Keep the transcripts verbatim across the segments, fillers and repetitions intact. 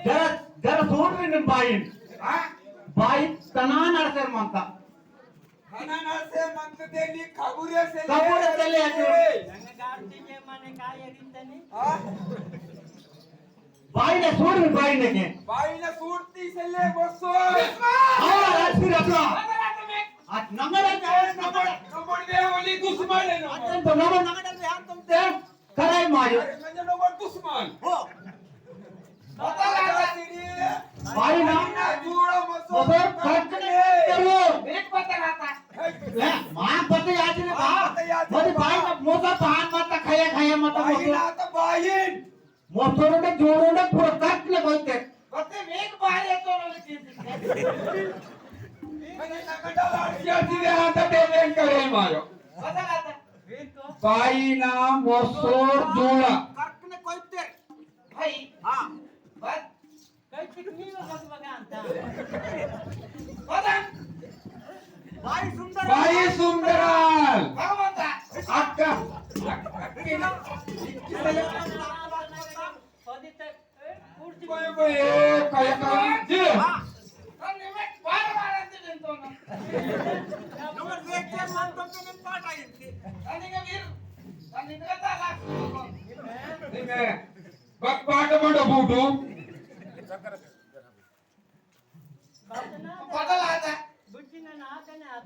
जरा, जरा सूड़ रे निम बाइन। हाँ? बाइन तनान अरसेर मंता। तनान अरसेर मंता तेली खबुरे सेले। खबुरे सेले अजू। नंगा गाड़ी जे माने का ये रिंदनी? हाँ? बाइन सूड़ रे बाइन के। बाइन सूड़ती सेले बसो। हाँ, राजपुर अपना। आज नंबर है, नंबर। नंबर दे वाली दुश्मन है नंबर। आज तो नंबर, नंबर दे हम तुम ते। कराई मायो। अरे, नंबर दुश्मन। हो। पता लगा तेरी। बाइन ना। बाइन ना, जूड़ा मसोर। मसोर कट करो। एक पता लगा। हैं, माँ पता याद नहीं बा। हाँ, पता याद नहीं बा। बाइन ना, मसोर पान मत खाया, खाया मत बाइन मसोर। ना तो बाइन। मसोर ने जोड़ो ने पूरा कट ले बोलते। पता एक बार ये तो उन्होंने चीज। मैंने ना कटा लाड़ किया, सीधे हाथ पे लेन करे मारो। पता लगा। बाइन ना मसोर जूड़ा। करकने कोइते। भाई। हाँ। बस। कई कितनी में बस बगान था। बदन। बाई सुंदर। बाई सुंदराल। भगवंता। अक्का। कोई, कोई, ए, काय, काय, जी। हाँ। नंबर एक के मन तो के पाठ आई थी। बक पाठ बंडो बूटू।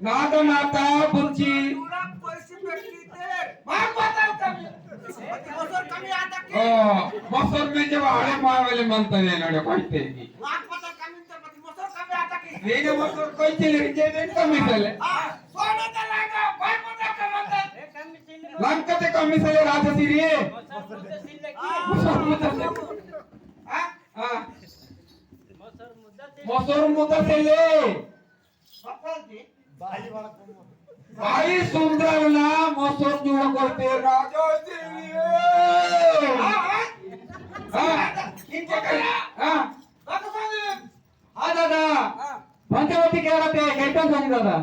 नाता, नाता, बुच्ची। ओ, मसोर में जब आड़े माय वाले मनता है ना, कोई तेरी। नीने मसोर कोई चीज रे, जे दिन कमी सेले। लंकते कमी सेले राजा सिरी। मसोर मुद्दा सेले। हाँ? हाँ। मसोर मुद्दा सेले। बाई सुंदर ना मसोर जुड़ा करते राजा सिरी। हाँ, हाँ। हाँ। इनके कहीं, हाँ। हाँ दादा। हाँ। भंते होती कह रहा थे, कैसे समझ दादा?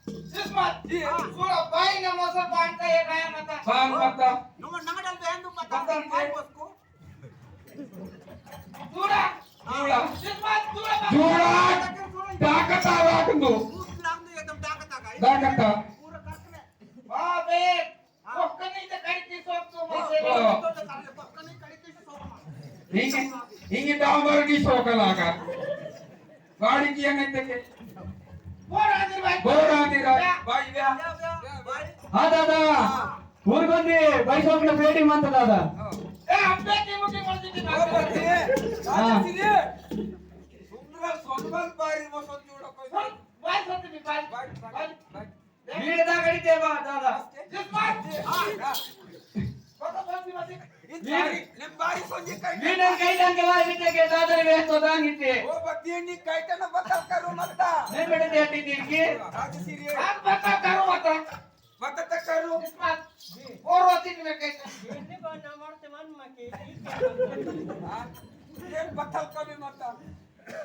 सुषमा जी, सुनो, बाई ने मसोर बांधता है, बाया मता। बाया मता। नंबर, नंबर डाल दे, हम तो पता पता नहीं, नहीं। बाई बस को। जुड़ा। जुड़ा। सुषमा, जुड़ा। जुड़ा। डाकता राखंदु। एकदम डाकता का। डाकता। पूरा करके। बाबे। इंगे, इंगे डांबर की सोकलागा। गाड़ी किया नहीं देखे। बोर आदिरा भाई। बोर आदिरा भाई। भाई, भैया। हाँ दादा। ऊर बंदी, भाई साहब ने पेटी मानता दादा। ए, अपने की मुझे मर्जी की बात करते हैं। हाँ। सुंदर सोनबल बारी वो सोन जोड़ा कोई। बात होती नहीं, बात, बात, बात। वीण दागड़िते बा दादा। जिसमत। हाँ, हाँ। बता, बता, बता। वीण, वीण कैटन के वाई बीते के दादा रे तो दांग इते। ओ बतिये नी कैटन बतल करो मत्ता। नहीं बेटे, ते टीटी की। आज सीरियस। आज बतल करो मत्ता। बतल करो। जिसमत। और रोटी में कैटन। नहीं बना मरते मन मा के। हाँ। ये बतल कभी मत्ता।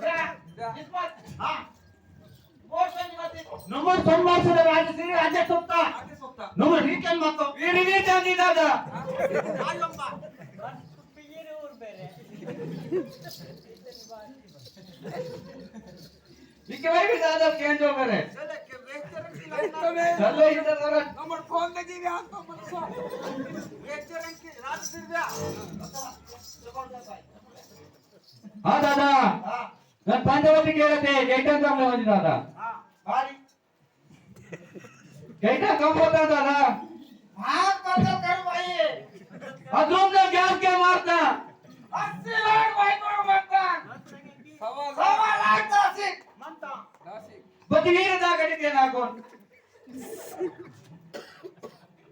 जा, जा। जिसमत। हाँ। नमर सोमवार से राज श्री राज्य सत्ता। नमर वीकेंड मत। वीर वीर जानी दादा। वीके भाई भी दादा केंजो मेरे। चले इधर जरा। नमर फोन दे दी हम तो मत सो। राज श्री। हाँ दादा। हाँ। नन पंचवटी केरते, कैटन कमले मंजी दादा। हाँ, बारी। कैटन कम बता दादा। हाँ, पता कर भाई। अदरुम का गैस के मारता। अस्सी लाख भाई को मारता। सवा लाख। सवा लाख दासिक। मानता। दासिक। बदवीर दा गड़ी के ना कौन।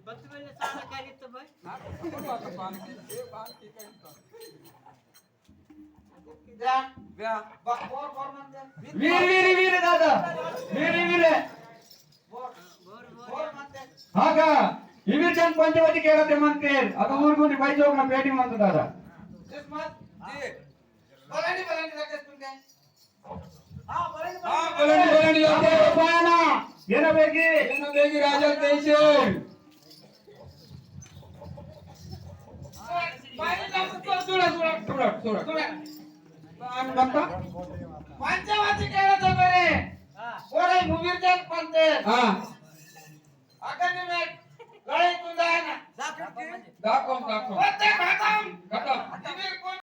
बदवीर सारा करी तो भाई। हाँ, तो बात, बात, ये बात की कही तो। वीर, वीर, वीर दादा। वीर, वीर। हाँ का? इवीर जन पंचवटी केरते मंतेर। अदु ऊर गुंडी बाई जोक ना पेटी मंत दादा। हाँ, बोलेंगे, बोलेंगे। अबे, पाना। येना बेगी। येना बेगी, राजा तेईस। पानी ना तो थोड़ा, थोड़ा, थोड़ा, थोड़ा। पान बता। पंचवटी केरते मेरे। हाँ। ओरे मुवीर जात पंते। हाँ। अगर नहीं मैं लड़ाई तुंदा है ना। दाखोन, दाखोन।